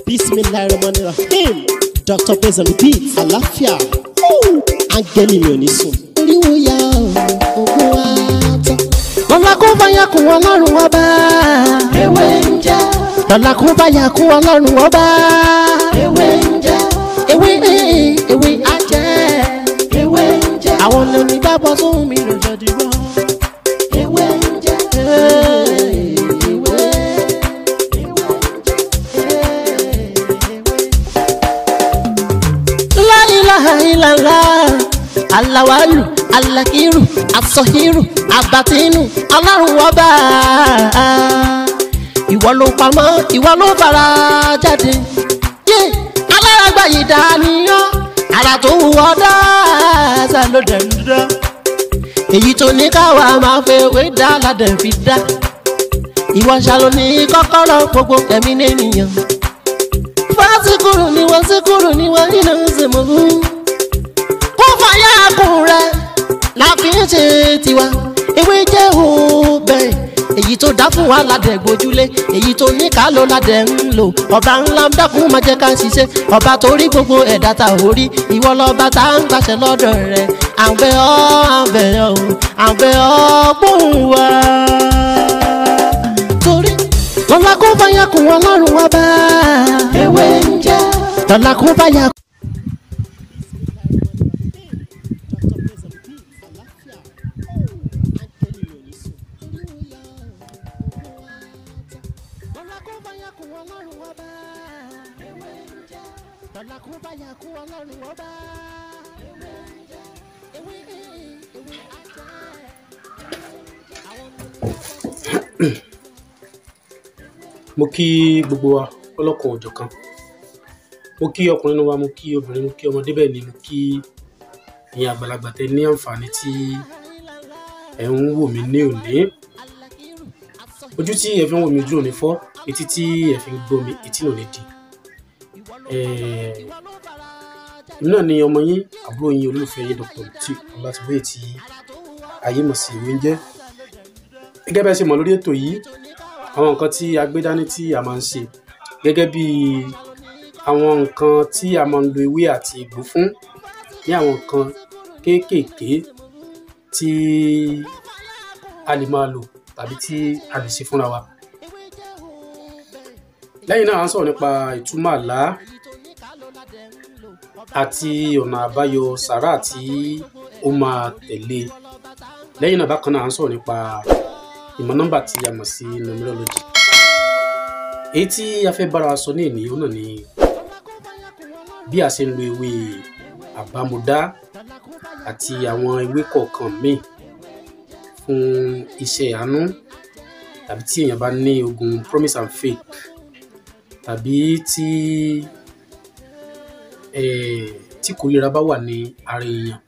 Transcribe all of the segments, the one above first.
Bismillahirrahmanirrahim. Dr. Praise on the beat. Àlàáfíà. Áńgẹ́lì mi ò ní sùn. Oríwo ya ògùn wa tán. Lọ́lá kó báyà kún Ọlọ́run ọba. Ewé ń jẹ́. Lọ́lá kó báyà kún Ọlọ́run ọba. Ewé ń jẹ́. Ewé ewé ajẹ́. Ewé ń jẹ́. Àwọn onígbàgbọ́ sóhun mi ló jọ dìbò. Ewé ń jẹ́. Ewé. La ilaha illallah. Alawalu, alakiru, asọhiru, abatinu, Ọlọ́run ọba. Ìwọ ló pamọ́, ìwọ ló fara jáde. Yé alárágbá yìí dániyán, ara tó wù ọ́ dáadáa ló dẹ̀ ń dá. Èyí tó ní káwa máa fẹ́ wé dá ládẹ̀ fi dá. Ìwọ ṣàlò ní kọ́kọ́rọ́ gbogbo ẹ̀mí nìyẹn. Fásikúrú ni wọ́n síkúrú ni wọ́n nínú ìsìnkú. Kó fàyà kùn rẹ̀ la fi ń ṣe tiwa. Ewé jẹ́ òbẹ̀. Èyí tó dá fún wa ládẹ̀ gbójúlé. Èyí tó ní ká ló ládẹ̀ ń lò. Ọba ńlá ń dákun máa jẹ́ ká ṣiṣẹ́. Ọba tó rí gbogbo ẹ̀dá ta ò rí. Ìwọ lọ́ba tá ń gbàṣẹ lọ́dọ̀ rẹ̀. À ń bẹ̀ ọ́, à ń bẹ̀ ọ́, à ń bẹ̀ ọ́ gbóhùn wa. Torí lọ́lá kó fàyà kùn Ọlọ́run ọba. Ewé ń jẹ́. Lọ́lá kó fàyà. Mo kí gbogbo wa ọlọ́kan òjọ̀kan. Mo kí ọkùnrin nínú wa, mo kí obìnrin, mo kí ọmọdé, bẹ́ẹ̀ ni mo kí ìyẹn àgbàlagbà tẹ ní àǹfààní tí ẹ̀ ń wò mí ní òní. Ojú tí ẹ fi ń wò mí, ojú ò ní fọ́. Etí tí ẹ fi ń gbọ́ mi, etí náà ò ní di. Èmi náà ni ọmọ yín, àbúrò yín, olólùfẹ́ yín, Dr. Lateef Ọlátúbóyè tí ayé mọ̀ sí Ewé ń jẹ́. Gẹ́gẹ́ bẹ́ẹ̀ ṣe mọ̀ lórí ètò yìí, àwọn nǹkan tí a gbé dání tí a máa ń ṣe gẹ́gẹ́ bí àwọn nǹkan tí a máa ń lo ewé àti egbò fún, ní àwọn nǹkan kéékèèké tí a lè máa lò tàbí tí a lè ṣe fúnra wa. Lẹ́yìn náà, à ń sọ̀rọ̀ nípa ìtumọ̀ àlá àti ọ̀nà àbáyọ sàrà tí ó máa tẹ̀lé. Lẹ́yìn náà, bákan náà, à ń sọ̀rọ̀ nípa ìmọ̀ nọ́mbà tí a mọ̀ sí numerology. Èyí tí a fẹ́ bára wa sọ ní èní, òun náà ni bí a ṣe ń lo ewé àbámọ̀dá àti àwọn ewé kọ̀ọ̀kan míì fún iṣẹ́ àánú, tàbí tí èèyàn bá ní ogun promise and faith, tàbí tí kórìíra bá wà ní ara èèyàn.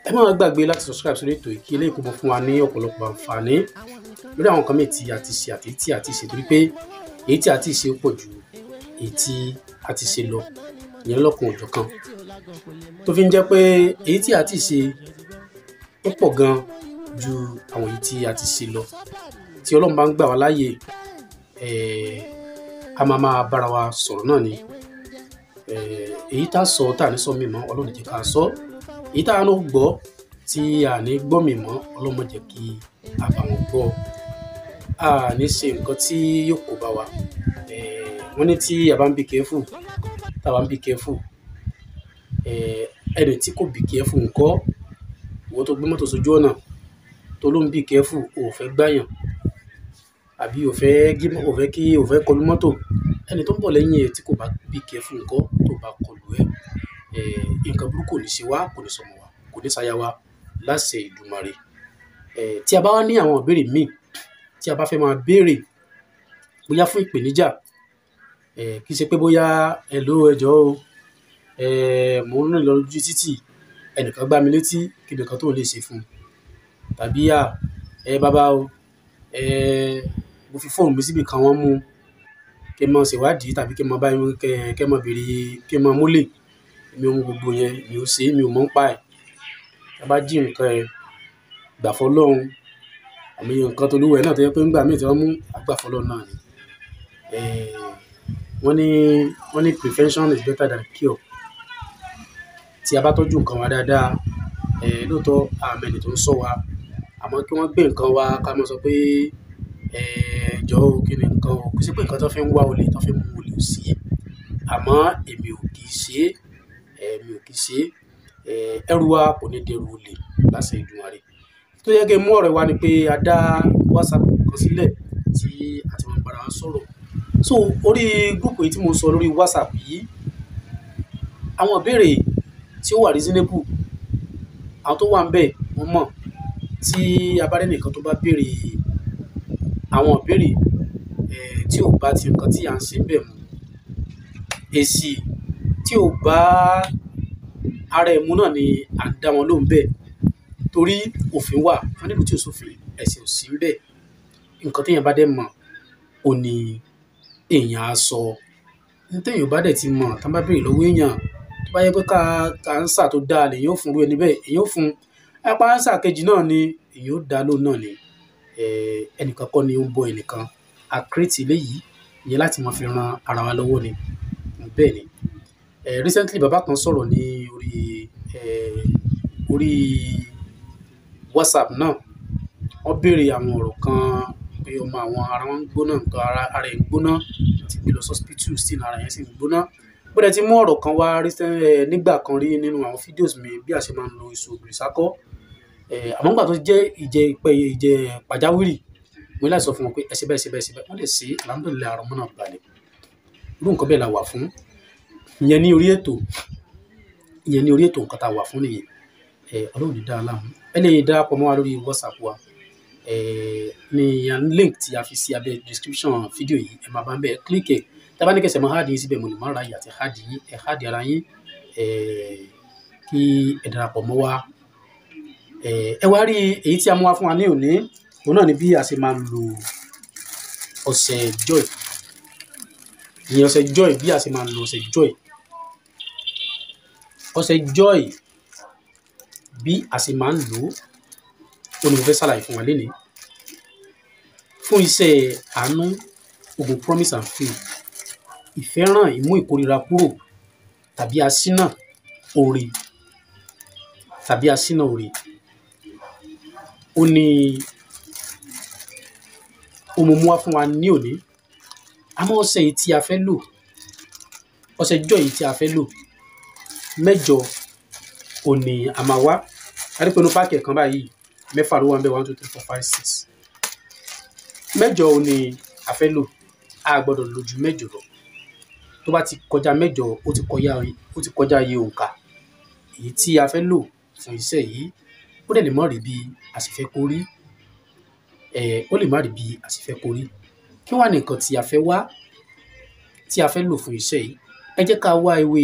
Ẹ má gbàgbé láti subscribe sórí ètò yìí kí eléyìí kó mọ fún wa ní ọ̀pọ̀lọpọ̀ àǹfààní lórí àwọn nǹkan míì tí a ti ṣe àti tí a ti ṣe, torí pé èyí tí a ti ṣe pọ̀ ju èyí tí a ti ṣe lọ, ìyẹn lọ́kùn òjọ̀kan tó fi ń jẹ́ pé èyí tí a ti ṣe ó pọ̀ gan ju àwọn èyí tí a ti ṣe lọ. Tí Ọlọ́run bá ń gbà wá láàyè, a máa máa bára wa sọ̀rọ̀ náà ni. Èyí tá a sọ tá a ní sọ mí mọ́, Ọlọ́run jẹ́ ká sọ. Èyí tá a ní gbọ́ tí a ní gbọ́ mí mọ́, Ọlọ́run má jẹ́ kí a bá wọn gbọ́. A ní ṣe nǹkan tí yóò kó bá wa. Wọ́n ní tí a bá ń be careful, tá a bá ń be careful, ẹni tí kò be careful ńkọ́? Ìwọ tó gbé mọ́tò sójú ọ̀nà tó ló ń be careful, o ò fẹ́ gbáyàn àbí o fẹ́ gí, o fẹ́ kí o fẹ́ kọlu mọ́tò. Ẹni tó ń bọ̀ lẹ́yìn ẹ tí kò bá be careful ńkọ́, tó bá kọlu ẹ, nǹkan burúkú ò ní ṣe wá, kò ní sọmọ wa, kò ní ṣaya wa láṣẹ Èdùmàrè. Tí a bá wá ní àwọn ìbéèrè míì tí a bá fẹ́ máa béèrè, bóyá fún ìpèníjà, kì í ṣe pé bóyá hello, ẹ jọ̀ọ́ o, mò ń rìn lọ lójú títì, ẹnìkan gbá mi létí, kí ni nǹkan tó lè ṣe fún un? Tàbí à, ẹ bàbá o, mo fi fóònù mi síbi kan, wọ́n mú, kí n máa ṣèwádìí tàbí kí n máa bá yín, kẹ́ máa béèrè, kí n máa múlẹ̀. Èmi ò mọ gbogbo yẹn, mi ò ṣe, mi ò mọ̀ ń pa ẹ̀. Tí a bá jí nǹkan ẹ, gbà fọ́ Ọlọ́run. Àmọ́ iye nǹkan tó lúwẹ̀ẹ́ náà tó jẹ́ pé nígbà mìíràn tí wọ́n mú, a gbà fọ́ Ọlọ́run náà ni. Wọ́n ní prevention is better than cure. Tí a bá tọ́jú nǹkan wa dáadáa, lóòótọ́ àmọ́ ẹni tó ń ṣọ́ wa, àmọ́ kí wọ́n gbé nǹkan wa ká máa sọ pé jọ̀ọ́ o, kí ni nǹkan o? Kì í ṣe pé nǹkan tó fi ń wá olè, tó fi ń mú olè ò sí. Àmọ́ èmi ò kì í ṣe é, mi ò kì í ṣe é. Ẹrù wa kò ní dẹrù olè láṣẹ Èdùmàrè. Tó yẹ kí n mú ọ̀rọ̀ wá ni pé a dá WhatsApp kan sílẹ̀ tí a ti máa ń bára wa sọ̀rọ̀. So orí group yìí tí mo sọ lórí WhatsApp yìí, àwọn ìbéèrè tí ó wà reasonable, àwọn tó wà níbẹ̀ wọ́n mọ̀. Tí a bá rí ẹnìkan tó bá béèrè àwọn ìbéèrè tí ò bá ti nǹkan tí à ń ṣe níbẹ̀ mu, èsì tí ò bá ara ẹ̀ mu náà ni à ń dá wọn lóhùn bẹ́ẹ̀. Torí òfin wà, wọ́n ní ìlú tí ò sófin, ẹ̀sìn ò sí níbẹ̀. Nǹkan tí èèyàn bá dẹ̀ mọ̀, òun ní èèyàn á sọ. Ohun tí èèyàn ò bá dẹ̀ ti mọ̀, tí wọ́n bá béèrè lọ́wọ́ èèyàn, tó bá jẹ́ pé ká answer tó dáa lèèyàn ó fún irú ẹni bẹ́ẹ̀, èèyàn ó fún un. Bá jẹ́ answer kejì náà ni, èèyàn ó dá lóhùn náà ni. Ẹnìkan kọ́ ni ó ń bọ́ ẹnìkan. A create eléyìí, ìyẹn láti máa fi ran ara wa lọ́wọ́ ni. Bẹ́ẹ̀ ni. Recently bàbá kan sọ̀rọ̀ ní orí WhatsApp náà. Wọ́n béèrè àwọn ọ̀rọ̀ kan pé ọmọ àwọn ara wọn ń gbóná, nǹkan ara ẹ̀ ń gbóná, wọ́n ti gbé lọ sí hospital, still ara yẹn sì ń gbóná. Mo dẹ̀ ti mú ọ̀rọ̀ kan wá recent, nígbà kan rí nínú àwọn videos mi bí a ṣe máa ń lo èso ògìrì sákọ́. Àmọ́ nígbà tó jẹ́ ìjẹ ìpẹ́ ìjẹ pàjáwìrì, mo ní láti sọ fún wọn pé ẹ ṣe bẹ́ẹ̀, ṣe bẹ́ẹ̀, ṣe bẹ́ẹ̀. Wọ́n dẹ̀ ṣe, alhamdulillah, ara ọmọ náà balẹ̀. Irú nǹkan bẹ́ẹ̀ la wà fún. Ìyẹn ní orí ètò, ìyẹn ní orí ètò nǹkan tá a wà fún nìyẹn. Ọlọ́run ò ní dá wa láàmú. Ẹ lè darapọ̀ mọ́ wa lórí WhatsApp wa. Ní link tí a fi sí abẹ́ description fídíò yìí, ẹ máa bá ń bẹ̀, click ẹ̀. Tí a bá ní kí ẹ ṣẹ̀ máa add yín síbẹ̀, mo lè máa ráyè àti add yín, ẹ add ara yín, kí ẹ darapọ̀ mọ́ wa. Ẹ wá rí èyí tí a mú wá fún wa ní òní, òun náà ni bí a ṣe máa ń lo ọṣẹ Joy. Ìyẹn ọṣẹ Joy, bí a ṣe máa ń lo ọṣẹ Joy. Ọṣẹ Joy bí a ṣe máa ń lò ó, òun ni mo fẹ́ ṣàlàyé fún wa lénìí. Fún iṣẹ́ àánú, ogun promise and faith, ìfẹ́ràn ìmú ìkórìíra kúrò tàbí aṣínà oore, tàbí aṣínà oore. Ó ní ó mú wá fún wa ní òní. Àmọ́ ọṣẹ yìí tí a fẹ́ lò, ọṣẹ Joy yìí tí a fẹ́ lò, mẹ́jọ òun ní a máa wá. A rí pé inú páàkì kan báyìí, mẹ́fà ló wà níbẹ̀, one, two, three, four, five, six. Mẹ́jọ òun ní a fẹ́ lò. A gbọdọ̀ lò ju mẹ́jọ lọ. Tó bá ti kọjá mẹ́jọ, ó ti kọjá iye òǹkà èyí tí a fẹ́ lò fún iṣẹ́ yìí. Ó dẹ̀ lè má rí bí a ṣe fẹ́ kó rí. Ó lè má rí bí a ṣe fẹ́ kó rí. Kí wá ní nǹkan tí a fẹ́ wá, tí a fẹ́ lò fún iṣẹ́ yìí? Ẹ jẹ́ ká wá ewé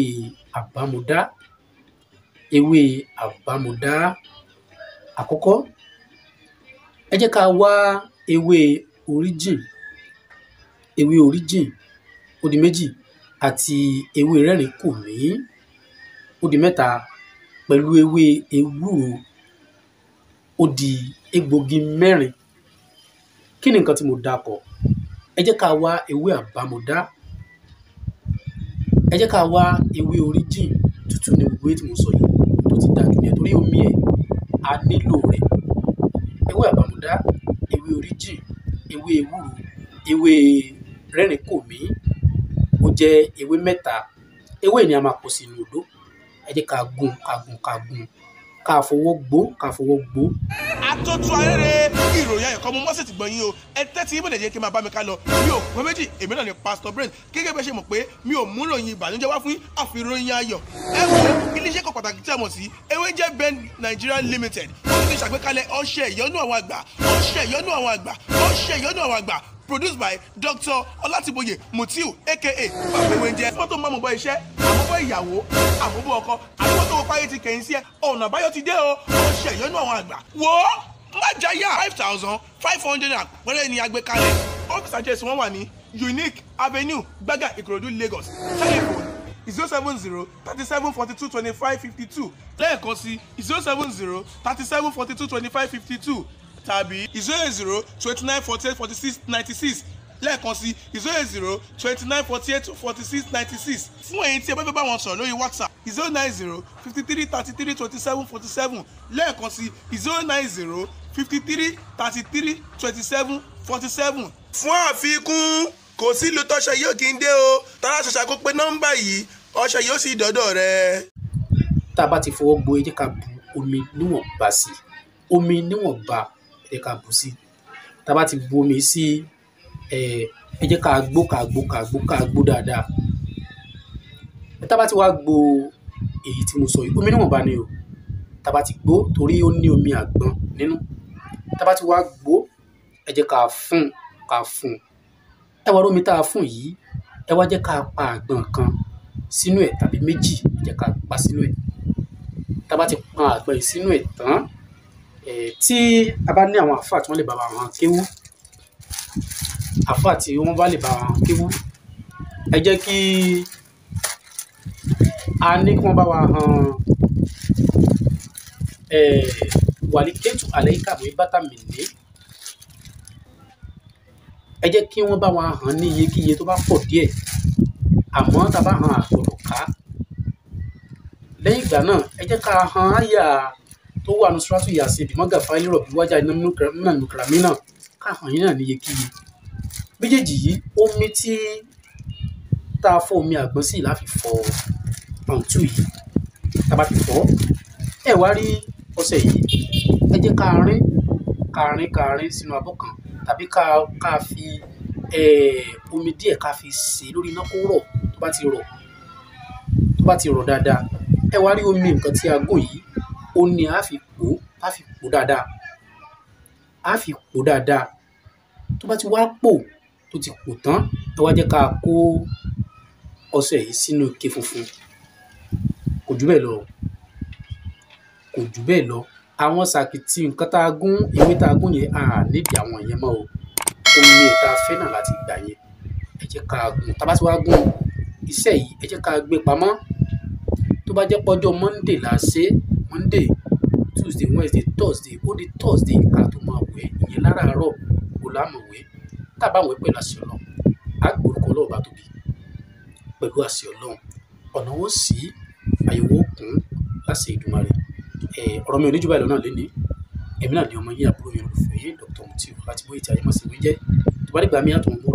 àbámọ̀dá. Ewé àbámọ̀dá àkọ́kọ́. Ẹ jẹ́ ká wá ewé oríjìn. Ewé oríjìn ó di méjì àti ewé rẹ́rìn-kòmí ó di mẹ́ta pẹ̀lú ewé ewúro ó di egbògi mẹ́rin. Kí ni nǹkan tí mo dárúkọ? Ẹ jẹ́ ká wá ewé àbámọ̀dá. Ẹ jẹ́ ká wá ewé oríjìn tútù ní gbogbo èyí tí mo sọ yìí tó ti dáa jù nìyẹn torí omi ẹ̀ a nílò rẹ̀. Ewé àbámọ̀dá, ewé oríjìn, ewé ewúro, ewé rẹ́rìn-kòmí ó jẹ́ ewé mẹ́ta. Ewé yìí ni a máa kó sínú odó. Ẹ jẹ́ ká gún, ká gún, ká gún, ká fọwọ́ gbó, ká fọwọ́ gbó. Àtọ́tù arére, ìròyìn ayọ̀ kan mo mọ́sẹ̀ ti gbọ̀n yín o. Ẹ tẹ́tí ibùdó jẹ́ kí n máa bá mi ká lọ. Mi ò pé méjì, èmi náà ni Pastor Brain. Gẹ́gẹ́ bí ẹ ṣe mọ̀ pé mi ò mú ìròyìn ìbànújẹ́ wá fún yín, àfi ìròyìn ayọ̀. Ẹ wo iléeṣẹ́ kan pàtàkì tí a mọ̀ sí Ewéjẹ́ Ben Nigeria Limited, wọ́n ti ṣàgbékalẹ̀ ọṣẹ ìyọ́nú àwọn àgbà, ọṣẹ ìyọ́nú àwọn àgbà, ọṣẹ ìyọ́nú àwọn àgbà, produced by Dr. Ọlátìbóyè Mutiu, aka Bàbá Ewéńjẹ. Mọ́tò máa mọ̀ bọ́ iṣẹ́, àmúbọ̀ ìyàwó, àmúbọ̀ ọkọ, àdúgbò tó wọ́pá yìí ti kẹ̀yìn sí ẹ. Ọ̀nà àbáyọ ti dé o, ọṣẹ ìyọ́nú àwọn àgbà. Wo má jáyà, 5,500 àpẹẹrẹ ni agbékalẹ̀. Office address wọn wà ní Unique Avenue, Gbága, Ìkòròdú, Lagos. Telephone 070 37 42 25 52. Lẹ́ẹ̀kan sí, 070 37 42 25 52 tàbí 080 29 48 46 96. Lẹ́ẹ̀kan sí 080 29 48 46 96. Fún ẹ̀yin tí ẹ bá fẹ́ bá wọn sọ̀rọ̀ lórí WhatsApp 090 53 33 27 47. Lẹ́ẹ̀kan sí 090 53 33 27 47. Fún àfikún, kò sí ìlú tọ́ṣẹ yóò kí n dé o, tara ṣàṣà kó pé nọ́mbà yìí, ọṣẹ yóò sì dọ́dọ̀ rẹ. Tá a bá ti fọwọ́ gbo, ẹ jẹ́ ká bu omi níwọ̀nba sí i, omi níwọ̀nba ẹ jẹ́ ká bu sí i. Tá a bá ti bu omi sí ẹ, ẹ jẹ́ ká gbó ká gbó ká gbó ká gbó dáadáa. Tá a bá ti wá gbo èyí tí mo sọ yìí, omi níwọ̀nba ni o. Tá a bá ti gbó, torí ó ní omi àgbọn nínú. Tá a bá ti wá gbó, ẹ jẹ́ ká fún ká fún. Ẹ wá rómi tá a fún yìí, ẹ wá jẹ́ ká pa àgbọn kan sínú ẹ̀ tàbí méjì, ẹ jẹ́ ká pa sínú ẹ̀. Tá a bá ti pa àgbọn yìí sínú ẹ̀ tán, tí a bá ní àwọn àfáà tí wọ́n lè bá wa hàn kéwú, àfáà tí wọ́n bá lè bá wa hàn kéwú, ẹ jẹ́ kí a ní kí wọ́n bá wa hàn wàlíkẹ́tù àlẹ́kà mú bàtà mìíní. Ẹ jẹ́ kí wọ́n bá wa hàn ní iyekíye tó bá pọ̀ díẹ̀, àmọ́ tá a bá hàn àgbọ̀dọ̀ ká. Lẹ́yìn ìgbà náà, ẹ jẹ́ ká hàn áyà tó wà ní Suratu Yasin bímọ́gà fáìlì rọ̀bì wájà iná nùkàràmí náà, ká hàn yín náà ní iyekíye. Méjèèjì yìí, omi tí tá a fọ omi àgbọn sí la fi fọ pọ̀ntú yìí. Tá a bá fi fọ, ẹ wá rí ọṣẹ yìí, ẹ jẹ́ ká rín ká rín ká rín sínú abọ́ kan, tàbí ká fi omi díẹ̀ ká fi sè lórí iná kó rọ̀. Tó bá ti rọ̀, tó bá ti rọ̀ dáadáa, ẹ wá rí omi nǹkan tí a gùn yìí, ó ní a fi pò, a fi pò dáadáa, a fi pò dáadáa. Tó bá ti wá pò, tó ti pò tán, ẹ wá jẹ́ ká kó ọṣẹ yìí sínú ike funfun. Kò jù bẹ́ẹ̀ lọ, kò jù bẹ́ẹ̀ lọ. Àwọn sàkìtì nǹkan tá a gún, ewé tá a gún yẹn, a nídìí àwọn yẹn mọ́ o. Omi tá a fẹ́ náà láti gbà yẹn, ẹ jẹ́ ká gún. Tá a bá ti wá gún iṣẹ́ yìí, ẹ jẹ́ ká gbé pamọ́. Tó bá jẹ́ pọ́jọ́ Monday là ṣe, Monday, Tuesday, Wednesday, Thursday, ó di Thursday ká tó máa wẹ̀. Ìyẹn láràárọ̀ kò láàmú wẹ̀. Tá a bá wẹ̀ pẹ̀lú àṣẹ Ọlọ́run, á gbórúkọ Ọlọ́run bá tóbi pẹ̀lú àṣẹ Ọlọ́run. Ọ̀nà ó sì, àyẹ̀wò kún láṣẹ Èdùmàrè. Ọ̀rọ̀ mi ò ní jù báyìí lọ náà lénìí. Èmi náà ni ọmọ yín, àbúrò yín, olùfẹ́ yín, Dr. Mutiu Ọlátìbóyè tí ayé mọ̀ sí mi jẹ́. Tó bá dìgbà mí, àtúnwò.